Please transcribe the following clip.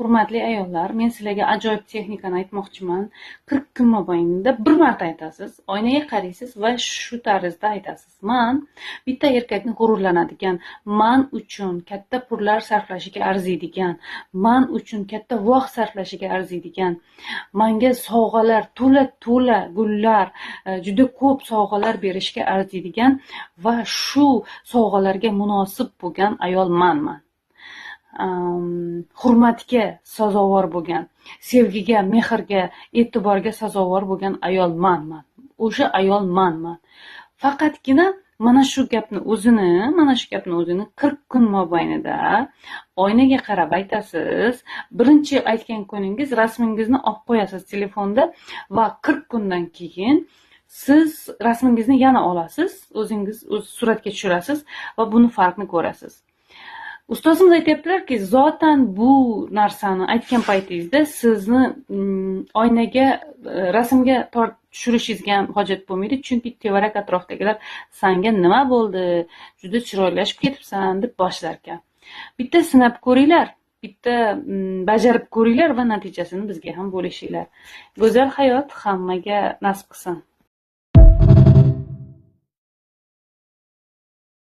Hurmatli ayollar, men sizlarga ajoyib texnikani aytmoqchiman. 40 kun mobaynida bir marta aytasiz, oynaga qaraysiz va shu tarzda aytasiz: Man bitta erkakni g'ururlanadigan, man uchun katta pullar sarflashiga arziydigan, man uchun katta vaqt sarflashiga arziydigan, manga sovg'alar, to'la-to'la gullar, juda ko'p sovg'alar berishga arziydigan va shu sovg'alarga munosib bo'lgan ayol manman. Hurmatga sazovor bo'lgan, sevgiga, mehrga, e'tiborga sazovor bo'lgan ayol manman. O'sha ayol manman. Faqatgina mana shu gapni o'zini, mana shu gapni o'zini 40 kun mobaynida oynaga qarab aytasiz. Birinchi aytgan kuningiz rasmingizni olib qo'yasiz telefonda va 40 kundan keyin siz rasmingizni yana olasiz, o'zingiz o'z suratga tushirasiz va buni farqini ko'rasiz. Ustozimiz aytyaptilarki, zotan bu narsani aytgan paytingizda sizni oynaga rasmga tushirishingizga ham hojat bo'lmaydi, chunki tevarak atrofdagilar sanga nima bo'ldi, juda chiroylashib ketibsan deb boshlar ekan. Bitta sinab ko'ringlar, bitta bajarib ko'ringlar va natijasini bizga ham bo'lishinglar. Go'zal hayot hammaga nasib qilsin.